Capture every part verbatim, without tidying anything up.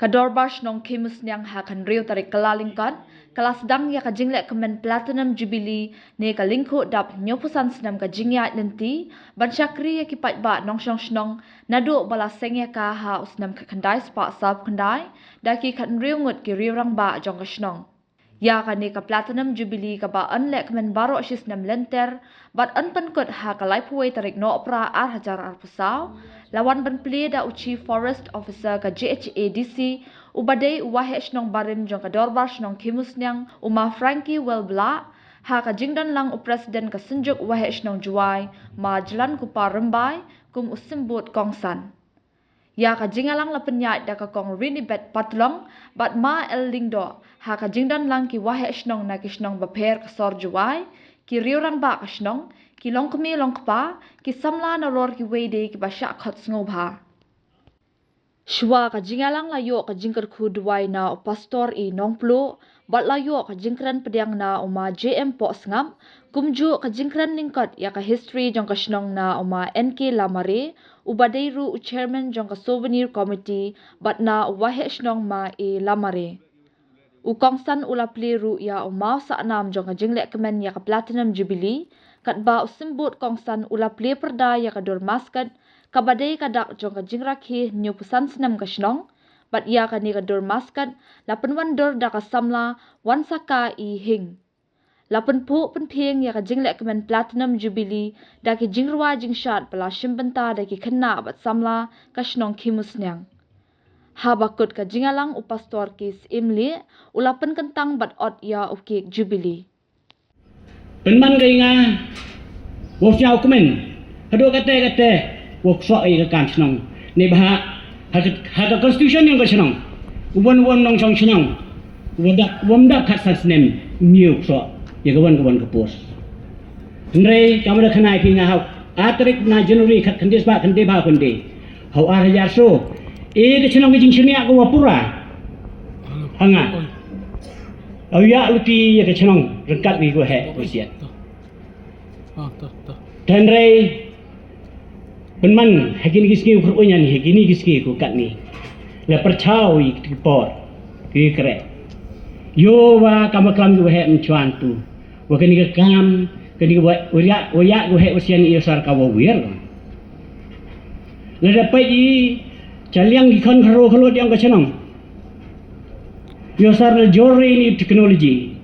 Ka Dorbar Shnong Khimusniang ha ka hynriew tarik Kyllalyngkot ka la sdang ïa ka jinglehkmen Platinum Jubilee ne ka lyngkhuh dap hynñiewphew san snem ka jingïaid lynti ban shakri ïa ki paidbah nongshong shnong naduh ba la seng ïa ka ha u snem khatkhyndai spah sawphew khyndai da ki khathynriew ngut ki riew rangbah jong ka shnong. Ïa kane ka Platinum Jubilee kaba yn lehkmen baroh shi snem lynter bad yn pynkut ha ka laiphew wei tarik Nohprah ar hajar arphew saw, la wan ban plie da u Chief Forest Officer ka J H A D C, uba dei u Waheh Shnong barim jong ka Dorbar Shnong Khimusniang, u Ma Frankie Welblah, ha ka jingdon lang u President ka Synjuk Waheh Shnong Jowai, Ma Jyllankupar Rymbai, kum u symbud kongsan. Ïa ka jingïalang la pynïaid da ka Kong Rinibet Patlong bad Ma L Lyngdoh, ha ka jingdon lang ki waheh shnong na ki shnong bapher ka sor Jowai, ki riew rangbah ka shnong, ki longkmie longkpa, ki samla nalor kiwei de kiba shah khot sngewbha. Shuwa ka jingïalang la ïoh ka jingkyrkhu duwai na u Pastor E Nongpluh, bad la ïoh ka jingkren pdiang na u Ma J M Pohsngap, kumjuh ka jingkren lyngkot ïa ka history jong ka shnong na u Ma N K Lamare, uba dei ruh u Chairman jong ka Souvenir Committee, bad na u Waheh Shnong Ma A Lamare. U kongsan u la plie ruh ïa u mawsahnam jong ka jinglehkmen ïa ka Platinum Jubilee, katba u symbud kongsan u la plie pyrda ïa ka dur masket, kaba dei ka dak jong ka jingrakhe hynñiewphew san snem ka shnong, bad ïa kane ka dur masket la pynwandur da ka samla Wansaka E Hing. La pynphuh pynphieng ïa ka jinglehkmen Platinum Jubilee da ki jingrwai jingshad ba la shim bynta da ki khynnah bad samla ka shnong Khimusniang. Haba kut ka jingïalang u Pastor K Syiem Lieh u la pynkyntang bad ot ïa u kek Jubilee. Pynban ka ïa nga, wow sñiaw kmen haduh katte katte wow ksoh ïa ka kam shnong. Neibhah ha ka, ha ka constitution yong ka shnong, u wan u wan nongshong shnong u wan dap, u wan dap khatsan snem, ñiew ksoh ïa ka wan ka wan ka post. Hynrei kam da khana ïa phi, nga ha u ar tarik na January khatkhyndai spah khyndai phew khyndai, ha u ar hajar so, e ka shnong ka jingshaniah ka wa pura ha nga. Aw ïa luti ïa ka shnong ryngkat wi ko heh ko siat. Hynrei pynban ha kini ki sngi u kyrpad ïa ni, ha kini ki sngi ko katni la pyrchah ïa ki por ki kre. Ïoh wa kam wa klam ïa wa heh mynchwan tu wa kani ka kam, kani ka wa ïa, wa ïa wa heh wa sian ïa sar ka wa wir. Lada peit i chaliang ki khon kharo khalot ïa ka shnong. Ïa sar na jor re ni technology.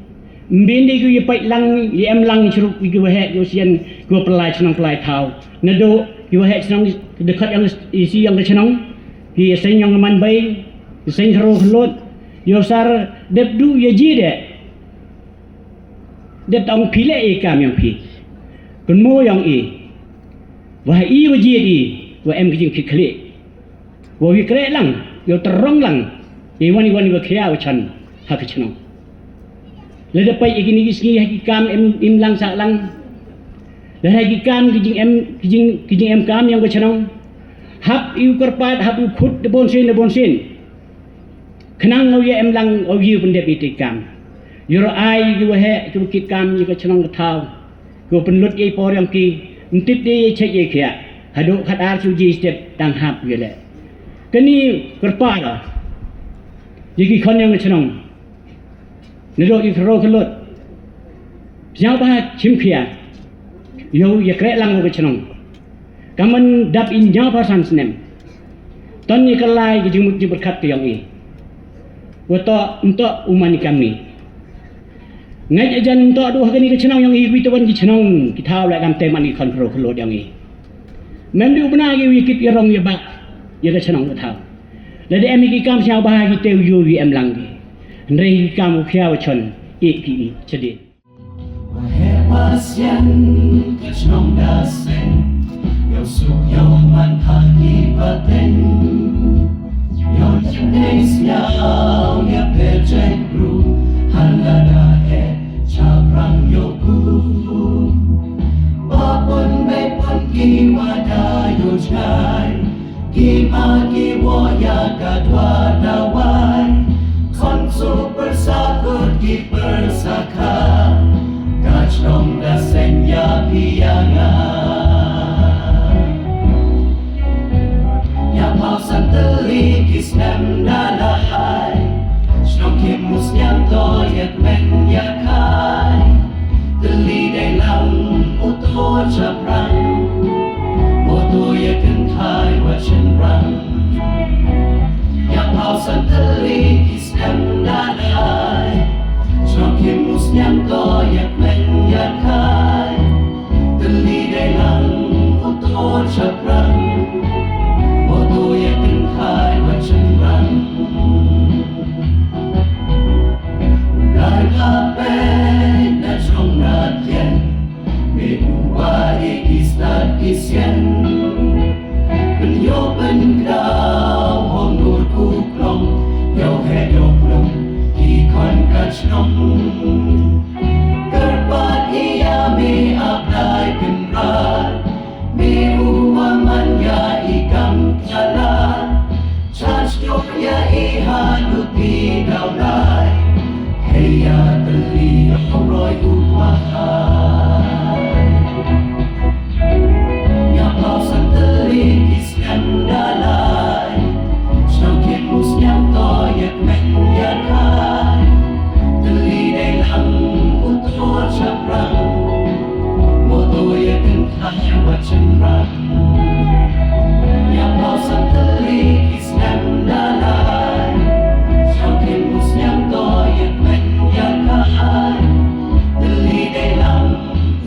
Mbin de ki ïa peit lang, ïa em lang shurup ki wa heh ki wa sian, ki wa pynlait shnong pynlait thaw. Naduh ki wa heh shnong dkhot ïa isi ïa ka shnong, ki ïa seng ïa man bai, ïa seng kharo khalot. Ïa sar dep du ïa ji de. Dep tang phi leh i kam yong phi. Kynmo yong i. Wa i wa jied i wa em ki jingkit khlieh. Wa wi kreh lang, yow tyrong lang. I wan i wan i wa khia wa chan ha ka chnong. Lada peit i kini ki sngi ha ki kam im, im lang sah lang. Lada ha ki kam ki jing em, ki jing, ki jing em kam yong ka chnong. Hap i u kyrpad, hap i u khut da bon sien, da bon sien. Khnang nga u ïa em lang, u ïa u pyndep ïa ki kam. Ïa ro ai ki wa heh ki wa kit kam ïa ka chnong ka thaw. Ki wa pynlut ïa i por yong ki, ym tip de ïa chet ïa khiah. Haduh khat ar shu ji step tang hap ïa leh. Kani kyrpad ïa ki khon yong ka chnong. Naduh ïa ka ro ka lut. Sñiaw ba chim khia. Ïa u ïa kreh lang ka chnong. Ka man dap i ñiaw phew san snem. Ton ïa ka lai ka jingmut jingpyrkhat ka yong i. Wa to nto u man i kam ni. Ngai ajan nto du ha kani ka chnong yong i, wi to wan ki chnong ki thaw la kam te man i khon ka ro ka lut yong i. Mem di u bna ki wi kit ïa rong ïa bak ïa ka chnong ka thaw. Lada em ki kam sñiaw ba ha ki te u yu wi em lang ki. Hynrei ki kam u khia wa chon i ki i chadien. Wa heh wa sian ka chnong da seng. Yow suk yow man ha ki pateng. Yow jingdei sñiaw ïa pyrcheng bru. Han lada heh chaprang yow ku. Ba pun bei pun ki wa da yow jngai. Ki ma ki wo ïa ka dwar dawai. Khon su pyrsa kut ki pyrsa kha. Ka chnong da seng ïa phi ïa nga. Ïa pau san tylli ki Snem da lai, shnong Khim u sniang to ïa kmen ïa kai. Tylli dei lang uto chaprang, mo to ïa kynthai wat shynrang. Ïa pau san tylli ki snem da lai, shnong Khim u sniang to ïa kmen ïa kai. Tylli dei lang uto chaprang, mo to ïa kynthai wat shynrang. Lai pha peit na jrong na tien, me u wa e ki stad ki sien. Pynïoh pyndaw hong dur ku klong, ïoh he ïoh plung ki khon ka shnong. Kyrpad ïa me A Blai Kynrad, me u wa man ïa i kam kylla. Charge to ïa i ha luti daw lai, hei ïa tylli ïa u roi u mahai. Ïa pau san tylli ki snem da lai, shnong Khim u sniang to ïa kmen ïa kai. Tylli dei lang uto chaprang, mo to ïa kynthai wat shynrang. Ïa pau san tylli ki snem da lai, shnong Khim u sniang to ïa kmen ïa kai. Tylli dei lang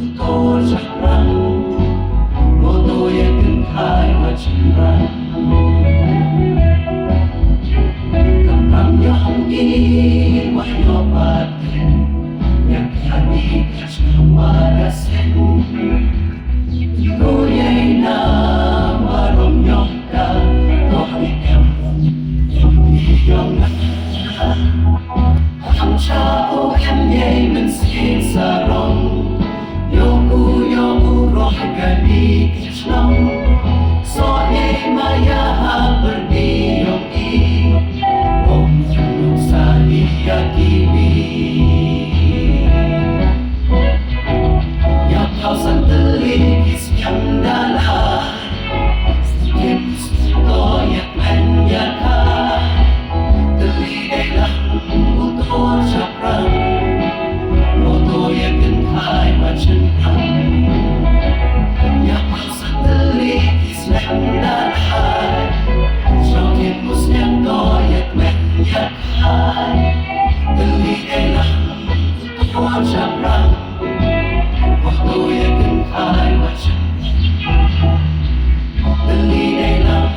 uto chaprang, mo to ïa kynthai wat shynrang. Kam ram ïong i wa ïoh pat ken, ïa ka ni ka shnong wa da seng. Ko ïa na wa rom ïong ka, to ni kam ïong i ïong na. Am cha o em ye men sin sarong. Yo ku yo u roi ka ni ki shnong. So ye ma ya ha perdi yo i. Om nuk sa ni ya ki wi. Ya pau san tylli ki snem da lai. Snem to ya kmen ya kai. Tylli dei lang u to chaprang. Mo to ya kynthai ba shynrang. Ya pau san tylli ki snem da lai. Shnong Khim u snem to ya kmen ya kai. Tylli dei lang u to chaprang. Mo to ya kynthai ba shynrang. Tylli dei lang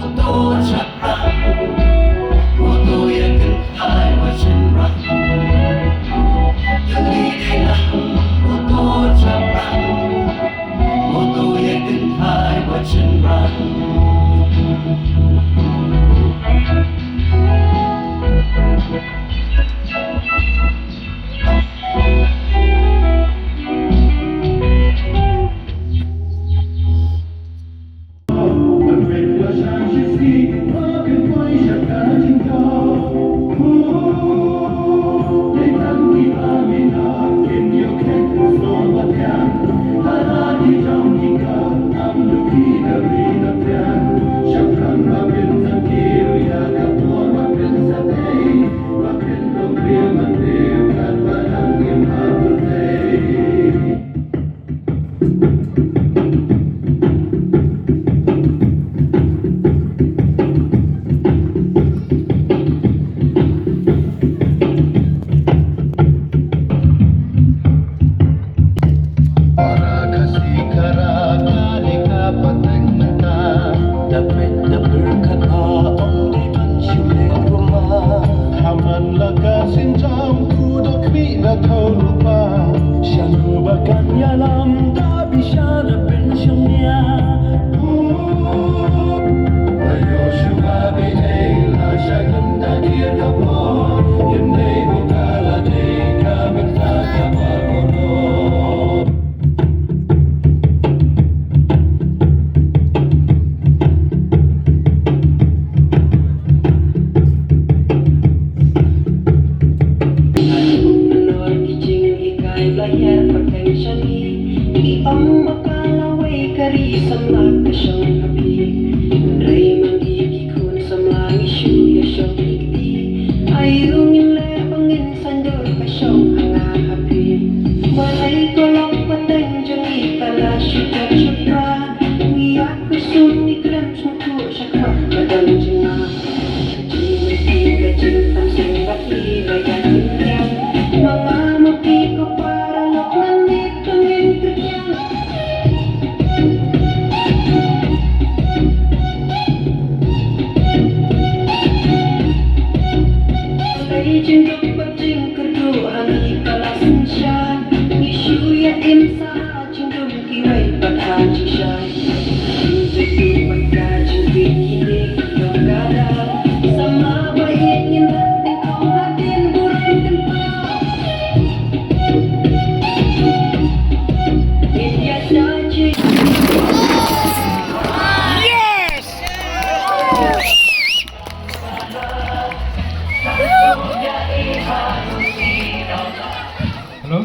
u to chaprang. Mo to ya kynthai ba shynrang. Tylli dei lang u to chaprang. Mo to ya kynthai ba shynrang. Para Khasi Khara ka dei ka pateng mynta, da peit da pyrkhat ha ong dei ban shu leh ruma. Ha man la ka sienjam ku da khmih da thew lypa. Shano ba kan ïalam da bishar da pynshong nia. Ba ïoh shuwa ba dei la sha gam da kir ka por. Ïa dei u ka la dei ka mynta ka ba ko do. Nalor ki jinghikai ba hiar pateng sha ngi, ki ong ba ka lawei ka ri samla ka shong ha phi. Hynrei ma ngi ki khun samla ngi Aïu ngin leh ba ngin saiñdur ka shong ha nga ha phi. Balei ka lok pateng jong ngi ka la shu jot shu pra. Ngi ïa kusum ngi khlem sngewthuh shakhmat ka don jong nga. Ka jingmyntoi ka jingpynseng bad ngi la ïa pynïap. Ma nga ma phi ko para lok nangne to ngin kyrkiang. Balei jingduk bad jingkyrduh ha ngi ka la synshar. Ngi shu ïa im sa ha jingdum kiwei pat ha jingshai. Jingkyrduh bad ka jingkyrduh kine ki long ka daw. Sama ba ïeit ngin rat nyngkong hadien burom kynthau. Yes! Hello?